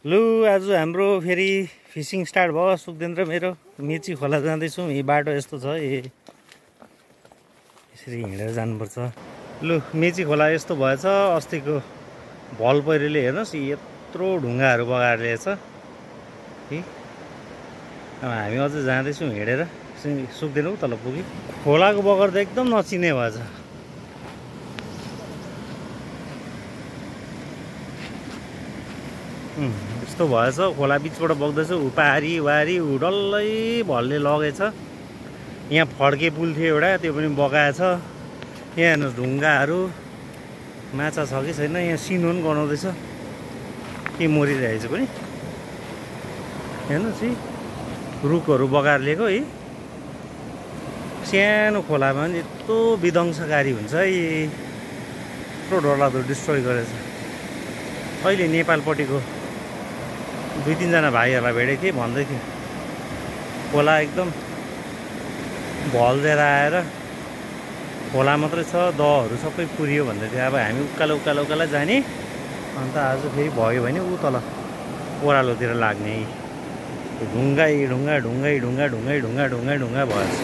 लु आज हाम्रो फेरि फिसिङ स्टार्ट भयो। सुक्देन र मेरो मेची खोला जाँदैछौँ। यही बाटो यस्तो छ, यसरी हिँडेर जानुपर्छ। लु मेची खोला यस्तो भएछ। अस्तिको भल पहिरोले हेर्नुहोस् यत्रो ढुङ्गाहरू बगाएर ल्याएछ कि। अब हामी अझ जाँदैछौँ हिँडेर। सुक्दैनौँ तल पुग्यो। खोलाको बगर त एकदम नचिने भएछ। यस्तो भएछ। खोला बिचबाट बग्दैछ, पारी वारी डल्लै भलले लगेछ। यहाँ फड्के पुल थियो एउटा, त्यो पनि बगाएछ। यहाँ हेर्नुहोस् ढुङ्गाहरू, माछा छ कि छैन। यहाँ सिनो पनि गनाउँदैछ, के मरिरहेछ पनि। हेर्नुहोस् है, रुखहरू बगाएर लिएको है। सानो खोलामा पनि यस्तो विध्वंसकारी हुन्छ है। यत्रो डरलाग्दो डिस्ट्रोय गरेछ। अहिले नेपालपट्टिको 2-3 जना भाइहरूलाई भेटेको थिएँ, भन्दै थियो खोला एकदम भल्झेर आएर खोला मात्रै छ, दहहरू सबै पुरियो भन्दै थियो। अब हामी उकालो जाने। अन्त आज फेरि भयो भने ऊ तल ओह्रालोतिर लाग्ने। ढुङ्गा भएछ।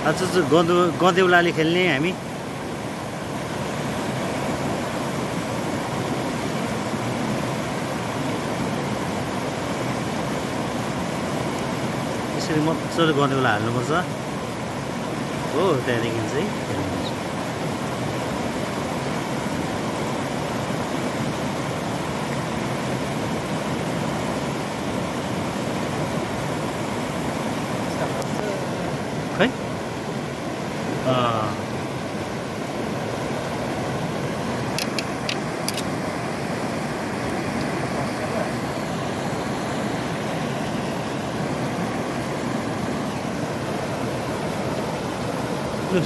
आज गदेउलाले खेल्ने हामी। यसरी मजाले गदेउला हाल्नुपर्छ हो, त्यहाँदेखि चाहिँ खेल्नुपर्छ। खै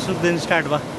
सुक्दैन स्टार्ट भयो।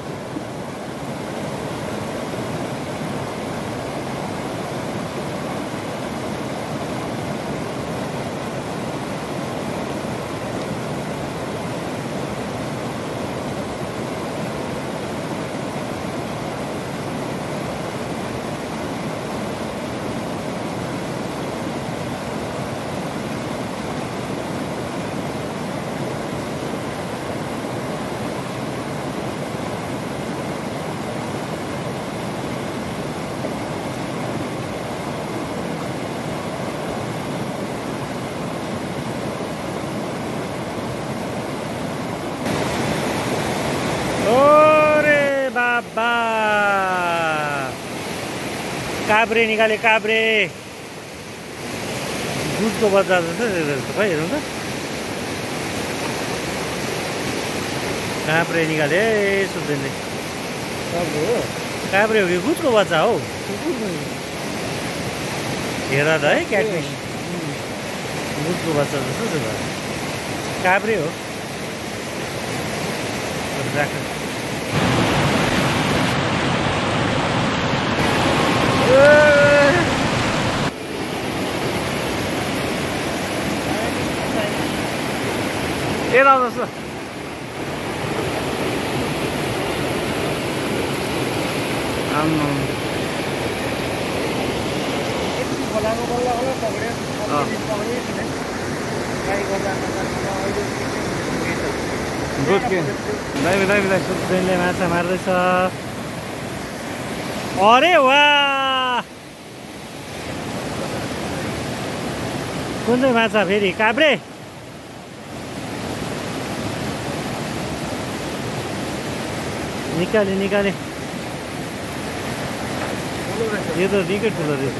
काब्रे निकाले, काब्रे दुधको बच्चा जस्तो खै हेर्नु त। काब्रे निकाले सुत्दैले। काब्रे हो कि गुजको बच्चा हो? हेर त है, क्याटफिस गुजको बच्चा जस्तो छ। काब्रे हो। यता आउँछ खोलाको बल्ल पक्रियो। गुड के दामी दामी दामी सुब्देनले माछा मार्दैछ अरे वाह कुन चाहिँ माछा फेरि काब्रे निकाले निकाले यो त निकै ठुलो रहेछ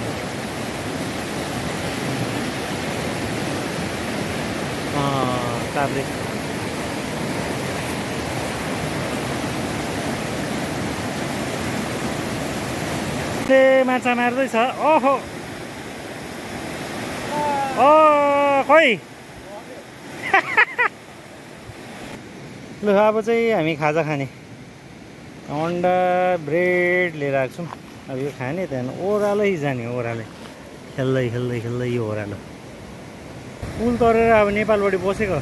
काब्रे माछा मार्दैछ ओहो ओ खोइ लु अब चाहिँ हामी खाजा खाने अन्डा ब्रेड लिएर आएको छौँ अब यो खाने त्यहाँदेखि ओह्रालै जाने ओह्रालै खेल्दै खेल्दै खेल्दै यो ओह्रालो पुल तरेर अब नेपालपट्टि बसेको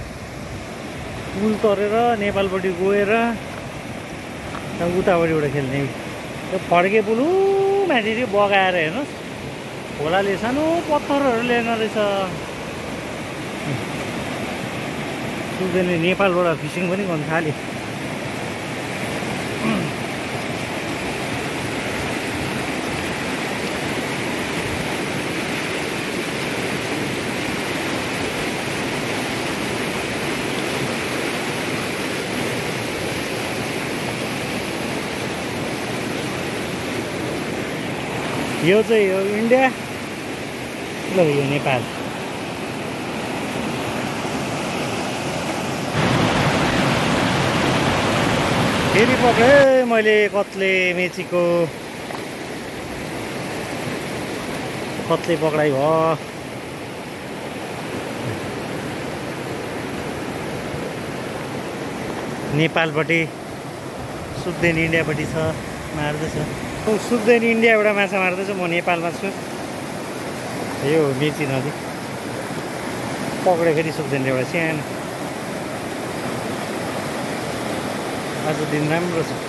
पुल तरेर नेपालपट्टि गएर उतापट्टिबाट खेल्ने त्यो फड्के पुल माथि चाहिँ बगाएर हेर्नुहोस् खोलाले सानो पत्थरहरू ल्याएको रहेछ सुब्देनले नेपालबाट फिसिङ पनि गर्नु थाल्यो यो चाहिँ यो इन्डिया ल यो नेपाल फेरि पक्रेँ मैले कत्ले मेचीको कत्ले पक्राइ भयो नेपालपट्टि सुब्देन इन्डियापट्टि छ मार्दैछ सुब्देन इन्डियाबाट माछा मार्दैछ म नेपालमा छु यो मेची नदी पक्रे फेरि सुब्देनले एउटा सानो आज दिन राम्रो छ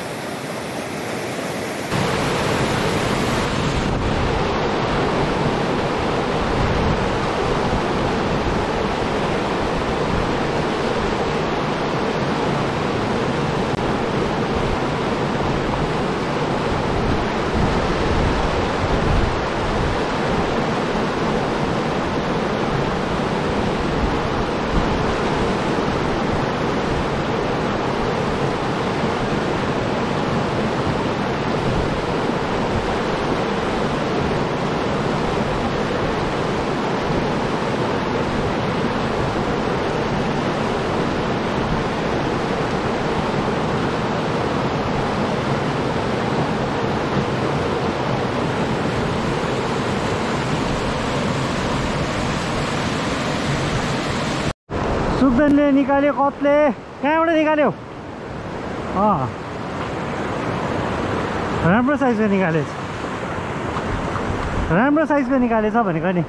सुब्देनले निकाल्यो कत्ले कहाँबाट निकाल्यो राम्रो साइजको निकालेछ राम्रो साइजको निकालेछ भनेको नि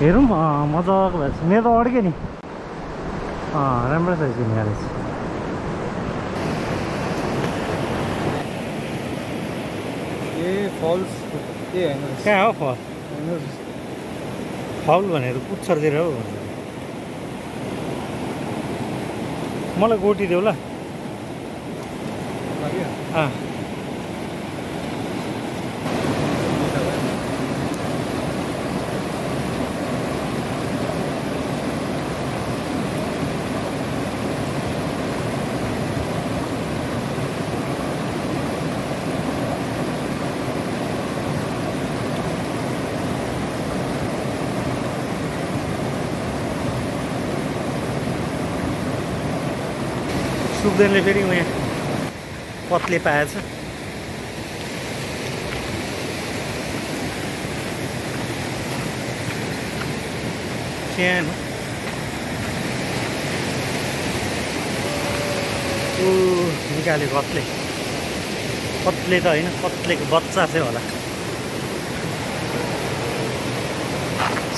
हेरौँ मजाको भएछ मेरो त अड्क्यो नि राम्रो साइजको निकालेछ ए फल्स के हैन कहाँ हो फल फाउल भनेर पुच्छरतिर हो मलाई गोटी देऊ ल सुब्देनले फेरि यहाँ कत्ले पाएछ सानो निकाल्यो कत्ले कत्ले त होइन कत्लेको बच्चा चाहिँ होला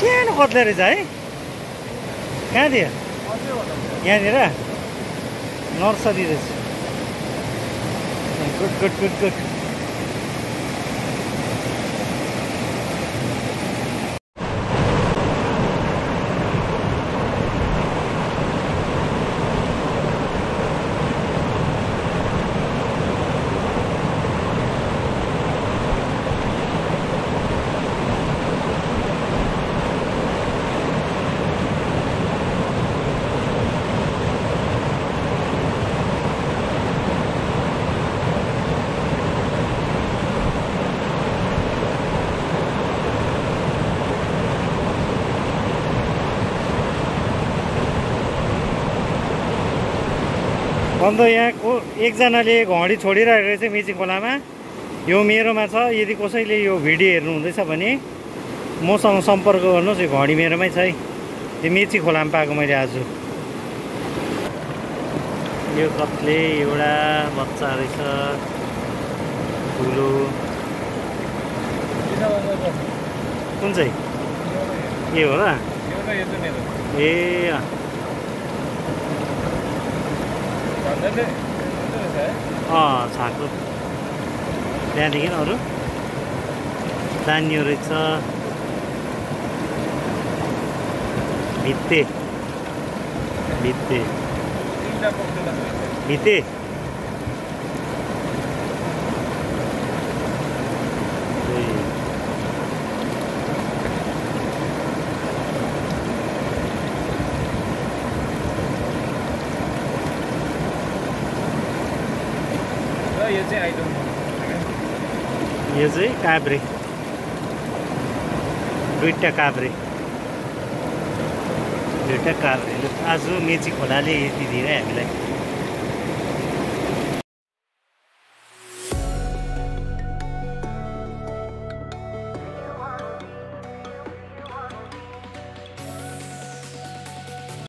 सानो कत्ले रहेछ है कहाँ थियो यहाँनिर नर्सरी रहेछ गुड गुड गुड गुड अन्त यहाँको एकजनाले घडी छोडिरहेको रहेछ मेची खोलामा। यो मेरोमा छ, यदि कसैले यो भिडियो हेर्नुहुँदैछ भने मसँग सम्पर्क गर्नुहोस्। यो घडी मेरोमै छ है, यो मेची खोलामा पाएको मैले आज। यो कत्ले एउटा बच्चा रहेछ ठुलो। कुन चाहिँ के हो र? ए छाको त्यहाँदेखि अरू दानियो रहेछ। भित्ते भित्ते भित्ते यो चाहिँ काभ्रे, दुईवटा काभ्रे। आज मेची खोलाले यति दिएर हामीलाई